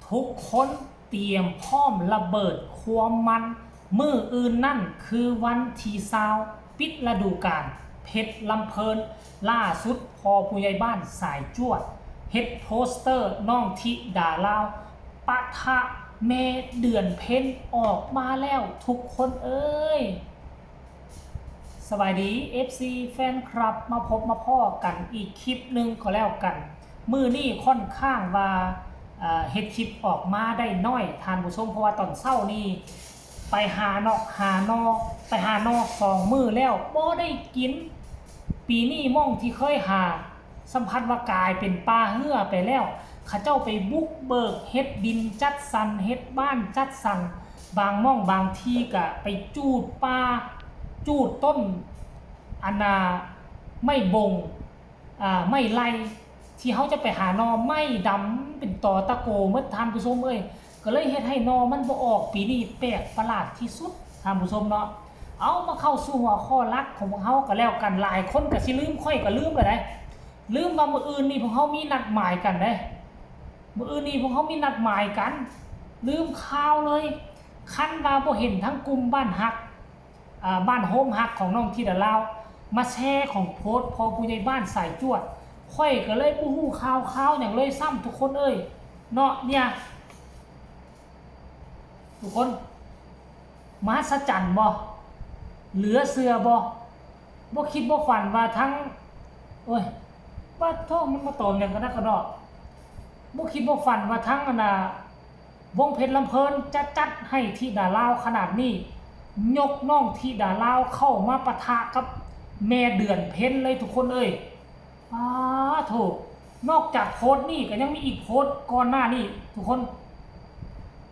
ທຸກຄົນຕຽມພ້ອມລະເບີດຄວາມມັນ, ມື້ອື່ນນັ້ນຄືວັນທີຊາວ ປິດລະດູການເພັດລຳເພີນ. ລ່າສຸດພໍ່ຜູ້ໃຫຍ່ບ້ານສາຍຈວດ ເຮັດໂປສເຕີນ້ອງທິດາລາວປະທະແມ່ເດືອນເພັນອອກມາແລ້ວທຸກຄົນເອີຍ. ສະບາຍດີ ເອັຟຊີ ແຟນຄລັບ ມາພົບມາພໍ້ກັນອີກຄລິບໜຶ່ງກໍແລ້ວກັນ. ມື້ນີ້ຂ້ອນຂ້າງວ່າ ເອີ ເຮັດຄລິບອອກມາໄດ້ໜ້ອຍທ່ານຜູ້ຊົມ, ເພາະວ່າຕອນເຊົ້ານີ້ໄປຫານອກຫານໍ່ ໄປຫາໜໍ່ສອງມື້ແລ້ວບໍ່ໄດ້ກິນ. ປີນີ້ໝ່ອງທີ່ເຄີຍຫາ ສຳພັດວ່າກາຍເປັນປ່າເຮື້ອໄປແລ້ວ. ເຂົາເຈົ້າໄປບຸກເບີກເຮັດດິນຈັດສັນ ເຮັດບ້ານຈັດສັນ, ບາງໝ່ອງບາງທີ່ກະໄປຈູດປ່າ ຈູດຕົ້ນ ອັນນ່າ ໄມ້ບົງ ອາ ໄມ້ໄລ່ ທີ່ເຮົາຈະໄປຫາໜໍ່ໄມ້ດຳເປັນຕໍຕະໂກໝົດທ່ານຜູ້ຊົມເອີຍ. ກໍເລີຍເຮັດໃຫ້ໜໍ່ມັນບໍ່ອອກ. ປີນີ້ແປກປະຫຼາດທີ່ສຸດທ່ານຜູ້ຊົມເນາະ. ເອົາ ມາເຂົ້າສູ່ຫົວຂໍ້ຫຼັກຂອງພວກເຮົາກໍແລ້ວກັນ. ຫຼາຍຄົນກໍຊິລືມ, ຂ້ອຍກໍລືມແລ້ວເດ້, ລືມວ່າມື້ອື່ນນີ້ພວກເຮົາມີນັດໝາຍກັນເດ້. ມື້ອື່ນນີ້ພວກເຮົາມີນັດໝາຍກັນ, ລືມຂ່າວເລີຍ. ຄັນວ່າບໍ່ເຫັນທາງກຸ່ມບ້ານຮັກ ອາ ບ້ານໂຮມຮັກຂອງນ້ອງທິດາລາວ ມາແຊຂອງໂພສພໍ່ຜູ້ໃຫຍ່ບ້ານສາຍຈວດ, ຂ້ອຍກໍເລີຍບໍ່ຮູ້ຂ່າວຄາວຫຍັງເລີຍຊ້ຳ ທຸກຄົນເອີຍ ເນາະ. ເນີ້ຍ ທຸກຄົນ ມະຫັດສະຈັນບໍ່? ເຫຼືອເຊື່ອບໍ່? ບໍ່ຄິດບໍ່ຝັນວ່າທັງ ໂອ້ຍ ປາດໂທ້ ມັນມາຕອມຫຍັງກັນນັກກັນເນາະ. ບໍ່ຄິດບໍ່ຝັນວ່າທັງ ອັນນ່າ ວົງເພັດລຳເພີນຈະຈັດໃຫ້ທິດາລາວຂະໜາດນີ້, ຍົກນ້ອງທິດາລາວເຂົ້າມາປະທະກັບແມ່ເດືອນເພັນເລີຍທຸກຄົນເອີຍ. ປາໂທ້ ນອກຈາກໂພສນີ້ກໍຍັງມີອີກໂພສກ່ອນໜ້ານີ້ທຸກຄົນ.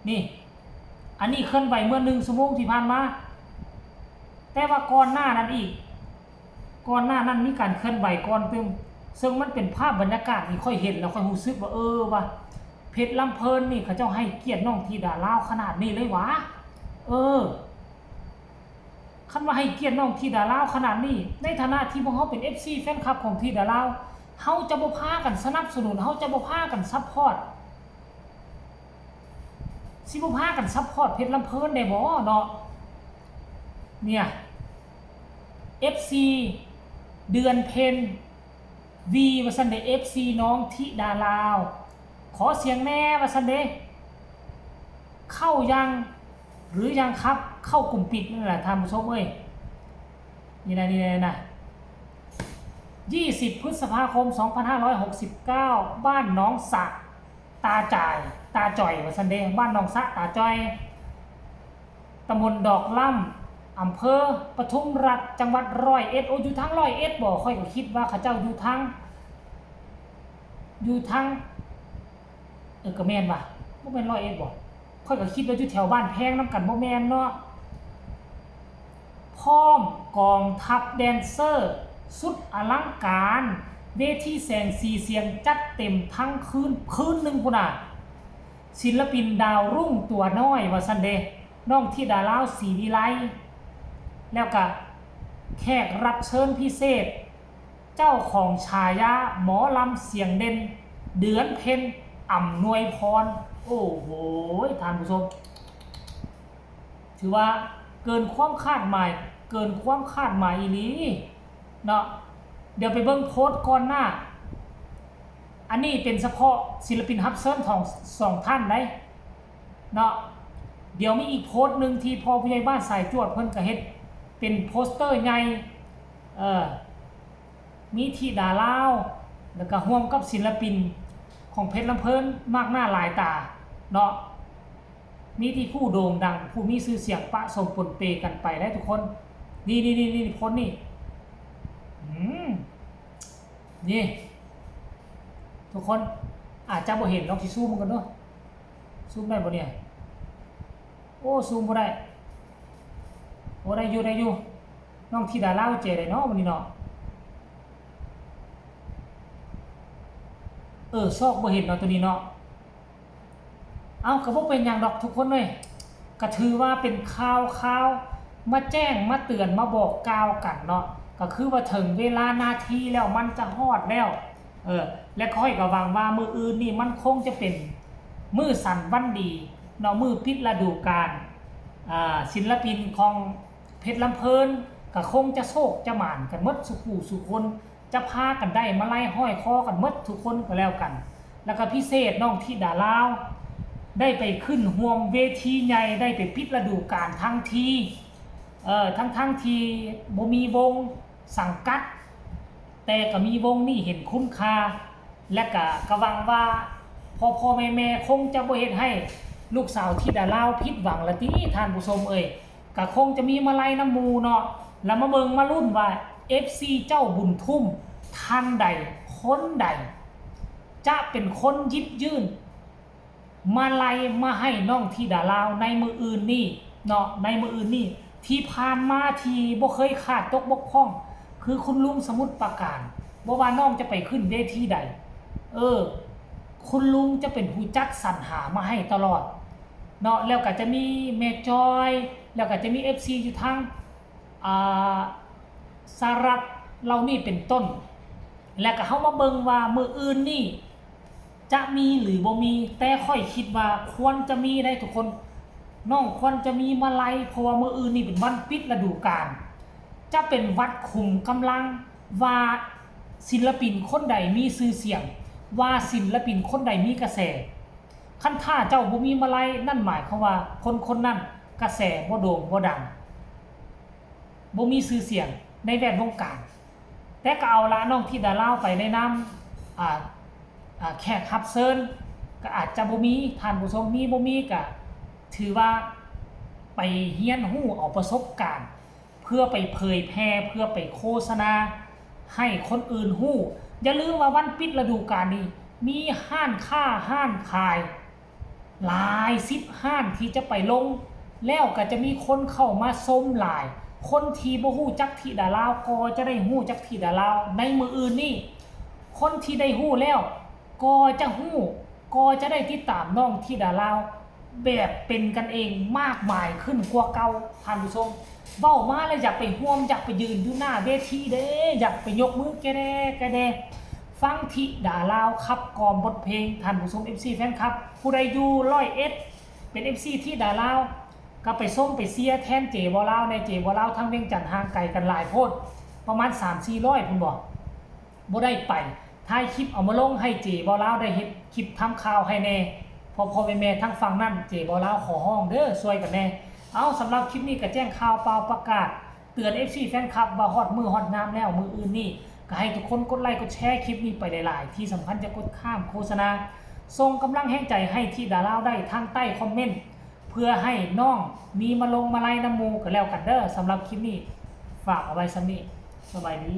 ນີ້ ອັນນີ້ເຄື່ອນໄຫວເມື່ອໜຶ່ງຊົ່ວໂມງທີ່ຜ່ານມາ, ແຕ່ວ່າກ່ອນໜ້ານັ້ນອີກ ກ່ອນໜ້ານັ້ນມີການເຄື່ອນໄຫວກ່ອນຕື່ມ, ເຊິ່ງມັນເປັນພາບບັນຍາກາດທີ່ຂ້ອຍເຫັນແລ້ວຂ້ອຍຮູ້ສຶກວ່າ ເອີ ວ່າເພັດລຳເພີນນີ້ເຂົາເຈົ້າໃຫ້ກຽດນ້ອງທິດາລາວຂະໜາດນີ້ເລີຍຫວາ. ເອີ ຄັນວ່າໃຫ້ກຽດນ້ອງທິດາລາວຂະໜາດນີ້, ໃນຖານະທີ່ພວກເຮົາເປັນເອັຟຊີແຟນຄລັບຂອງທິດາລາວ, ເຮົາຈະບໍ່ພາກັນສະໜັບສະໜູນ, ເຮົາຈະບໍ່ພາກັນຊັບພອດ, ຊິບໍ່ພາກັນຊັບພອດເພັດລຳເພີນໄດ້ບໍ່ເນາະ? ເນຍ ເອັຟຊີ ເດືອນເພັນ ວີ ວ່າຊັ້ນເດ, ເອັຟຊີ ນ້ອງທິດາລາວ ຂໍສຽງແດ່ ວ່າຊັ້ນເດ. ເຂົ້າຍັງ ຫຼືຍັງຄັບ ເຂົ້າກຸ່ມປິດນັ້ນແຫຼະທ່ານຜູ້ຊົມເອີຍ. ນີ້ນະ ນີ້ນະ ນີ້ນະ ຊາວຫົກ ພຶດສະພາຄົມ ສອງພັນຫ້າຮ້ອຍຫົກສິບເກົ້າ ບ້ານໜອງສະ ຕາຈ່າຍ ຕາຈ່ອຍ ວ່າຊັ້ນເດ, ບ້ານໜອງສະ ຕາຈ່ອຍ ຕຳບົນດອກລຳ ອຳເພີປະທຸມລັດ ຈັງຫວັດຮ້ອຍເອັດ. ໂອ້ ຢູ່ທາງຮ້ອຍເອັດບໍ? ຂ້ອຍກໍຄິດວ່າເຂົາເຈົ້າຢູ່ທາງ ຢູ່ທາງ ເອີ ກໍແມ່ນວ່າ ບໍ່ແມ່ນຮ້ອຍເອັດບໍ? ຂ້ອຍກໍຄິດວ່າຢູ່ແຖວບ້ານແພງນຳກັນ, ບໍ່ແມ່ນເນາະ. ພ້ອມກອງທັບແດນເຊີສຸດອະລັງການ, ເວທີແສງສີສຽງຈັດເຕັມທັງຄືນ, ຄືນໜຶ່ງພຸ້ນນະ. ສິນລະປິນດາວລຸ້ງຕົວນ້ອຍ ວ່າຊັ້ນເດ, ນ້ອງທິດາລາວ ສີວິໄລ, ແລ້ວກະແຂກຮັບເຊີນພິເສດ ເຈົ້າຂອງສາຍາໝໍລຳສຽງເດັ່ນ ເດືອນເພັນ ອຳນວຍພອນ. ໂອ້ໂຫ ທ່ານຜູ້ຊົມ ຖືວ່າເກີນຄວາມຄາດໝາຍ, ເກີນຄວາມຄາດໝາຍອີ່ຫຼີເນາະ. ດຽວໄປເບິ່ງໂພສກ່ອນໜ້າ, ອັນນີ້ເປັນສະເພາະສິນລະປິນຮັບເຊີນຂອງສອງທ່ານໃດເນາະ. ດຽວມີອີກໂພສໜຶ່ງທີ່ພໍ່ຜູ້ໃຫຍ່ບ້ານສາຍຈວດເພິ່ນກະເຮັດເປັນໂປສເຕີໃຫຍ່, ເອີ ມີທິດາລາວ ແລ້ວກະຮ່ວມກັບສິນລະປິນຂອງເພັດລຳເພີນມາກໜ້າຫຼາຍຕາເນາະ. ມີທີ່ຜູ້ໂດ່ງດັງ ຜູ້ມີຊື່ສຽງປະສົມປົນເປກັນໄປໄດ໋ທຸກຄົນ. ນີ້ໆໆໆ ຄົນນີ້ ອືມ ນີ້ ທຸກຄົນອາດຈະບໍ່ເຫັນ, ລອງຊິຊູມເບິ່ງກ່ອນເດີ້. ຊູມໄດ້ບໍ່ເນຍ? ໂອ້ ຊູມບໍ່ໄດ້. ໂອ້ ໄດ້ຢູ່ ໄດ້ຢູ່. ນ້ອງທິດາລາວເຈໄດເນາະ ມື້ນີ້ເນາະ. ເອີ ຊອກບໍ່ເຫັນເນາະ ໂຕນີ້ເນາະ. ເອົ້າ ກໍບໍ່ເປັນຫຍັງດອກທຸກຄົນເອີຍ, ກໍຖືວ່າເປັນຂ່າວຄາວມາແຈ້ງມາເຕືອນມາບອກກ່າວກັນເນາະ. ກໍຄືວ່າເຖິງເວລານາທີແລ້ວ ມັນຈະຮອດແລ້ວ. ເອີ ແລະ ຂ້ອຍກໍຫວັງວ່າມື້ອື່ນນີ້ມັນຄົງຈະເປັນ ມື້ສັນວັນດີເນາະ ມື້ປິດລະດູການ ອາ ສິນລະປິນຂອງເພັດລຳເພີນ ກະຄົງຈະໂຊກຈະໝານກັນໝົດສູ່ຜູ້ສູ່ຄົນ ຈະພາກັນໄດ້ມາໄລຫ້ອຍຄໍກັນໝົດທຸກຄົນກໍແລ້ວກັນ. ແລ້ວກໍພິເສດນ້ອງທິດາລາວ ໄດ້ໄປຂຶ້ນຮ່ວມເວທີໃຫຍ່ ໄດ້ໄປປິດລະດູການທັງທີ່ ເອີ ທັງໆທີ່ບໍ່ມີວົງສັງກັດ ແຕ່ກໍມີວົງນີ້ເຫັນຄຸນຄ່າ ແລະກະ ກະຫວັງວ່າພໍ່ໆແມ່ໆຄົງຈະບໍ່ເຮັດໃຫ້ລູກສາວທິດາລາວຜິດຫວັງລະຕິທ່ານຜູ້ຊົມເອີຍ. ກະຄົງຈະມີມາໄລນຳໝູ່ເນາະ ລະມາເບິ່ງມາລຸ້ນວ່າ ເອັຟຊີ ເຈົ້າບຸນທຸ້ມທ່ານໃດຄົນໃດ ຈະເປັນຄົນຢິບຍື່ນມາໄລມາໃຫ້ນ້ອງທິດາລາວໃນມື້ອື່ນນີ້ເນາະ ໃນມື້ອື່ນນີ້. ທີ່ຜ່ານມາທີ່ບໍ່ເຄີຍຂາດຕົກບົກຜ່ອງ ຄືຄຸນລຸງສະໝຸດປາການ ບໍ່ວ່ານ້ອງຈະໄປຂຶ້ນເວທີໃດ ເອີ ຄຸນລຸງຈະເປັນຜູ້ຈັດສັນຫາມາໃຫ້ຕະຫຼອດເນາະ. ແລ້ວກະຈະມີແມ່ຈອຍ ແລ້ວກະຈະມີເອັຟຊີຢູ່ທາງ ອາ ສະຫະລັດເຫຼົ່ານີ້ເປັນຕົ້ນ. ແລ້ວກະເຮົາມາເບິ່ງວ່າມື້ອື່ນນີ້ຈະມີຫຼືບໍ່ມີ ແຕ່ຂ້ອຍຄິດວ່າຄວນຈະມີໄດ໋ທຸກຄົນ ນ້ອງຄວນຈະມີມາໄລ ເພາະວ່າມື້ອື່ນນີ້ເປັນວັນປິດລະດູການ ຈະເປັນວັດຄຸມກຳລັງວ່າສິນລະປິນຄົນໃດມີຊື່ສຽງ ວ່າສິນລະປິນຄົນໃດມີກະແສ. ຄັນຖ້າເຈົ້າບໍ່ມີມາໄລ ນັ້ນໝາຍຄວາມວ່າຄົນໆນັ້ນກະແສບໍ່ໂດ່ງບໍ່ດັງ ບໍ່ມີຊື່ສຽງໃນແວດວົງການ. ແຕ່ກໍເອົາລະ ນ້ອງທິດາລາວໄປໃນນາມ ອາ ອາ ແຂກຮັບເຊີນ ກໍອາດຈະບໍ່ມີ ທ່ານຜູ້ຊົມ ມີບໍ່ມີກໍຖືວ່າໄປຮຽນຮູ້ເອົາປະສົບການ ເພື່ອໄປເຜີຍແຜ່ ເພື່ອໄປໂຄສະນາໃຫ້ຄົນອື່ນຮູ້. ຢ່າລືມວ່າວັນປິດລະດູການນີ້ ມີຮ້ານຄ້າຮ້ານຂາຍ ຫຼາຍສິບຮ້ານທີ່ຈະໄປລົງ ແລ້ວກໍຈະມີຄົນເຂົ້າມາຊົມຫຼາຍ. ຄົນທີ່ບໍ່ຮູ້ຈັກທິດາລາວກໍຈະໄດ້ຮູ້ຈັກທິດາລາວໃນມື້ອື່ນນີ້. ຄົນທີ່ໄດ້ຮູ້ແລ້ວກໍຈະຮູ້ ກໍຈະໄດ້ຕິດຕາມນ້ອງທິດາລາວແບບເປັນກັນເອງມາກມາຍຂຶ້ນກວ່າເກົ່າ. ທ່ານຜູ້ຊົມ ເວົ້າມາແລ້ວຢາກໄປຮ່ວມ ຢາກໄປຢືນຢູ່ໜ້າເວທີເດ້ ຢາກໄປຍົກມືແກແດ່ແກແດ່ ຟັງທິດາລາວຂັບກອມບົດເພງ. ທ່ານຜູ້ຊົມ ເອັຟຊີ ແຟນຄລັບ ຜູ້ໃດຢູ່ຮ້ອຍເອັດ ເປັນເອັຟຊີທິດາລາວ ກໍໄປຊົມໄປເຊຍແທນເຈບໍ່ລາວແດ່. ເຈບໍ່ລາວທາງວຽງຈັນຫ່າງໄກກັນຫຼາຍໂພດ ປະມານສາມສີ່ຮ້ອຍພຸ້ນບໍ ບໍ່ໄດ້ໄປ ຖ່າຍຄລິບເອົາມາລົງໃຫ້ເຈບໍ່ລາວໄດ້ເຮັດຄລິບທຳຂ່າວໃຫ້ແດ່ ພໍ່ໆແມ່ໆທາງຝັ່ງນັ້ນ ເຈບໍ່ລາວຂໍຮ້ອງເດີ ຊ່ວຍກັນແດ່. ເອົາ ສຳລັບຄລິບນີ້ກໍແຈ້ງຂ່າວປ່າວປະກາດ ເຕືອນເອັຟຊີແຟນຄລັບວ່າຮອດມື້ຮອດຍາມແລ້ວ ມື້ອື່ນນີ້ກໍໃຫ້ທຸກຄົນກົດໄລກົດແຊຄລິບນີ້ໄປຫຼາຍໆ ທີ່ສຳຄັນຢ່າກົດຂ້າມໂຄສະນາ. ສົ່ງກຳລັງແຮງໃຈໃຫ້ທິດາລາວໄດ້ທາງໃຕ້ຄອມເມັນ ເພື່ອໃຫ້ນ້ອງມີມາລົງມາໄລນຳໝູ່ກໍແລ້ວກັນເດີ. ສຳລັບຄລິບນີ້ຝາກເອົາໄວ້ສ່ຳນີ້ ສະບາຍດີ.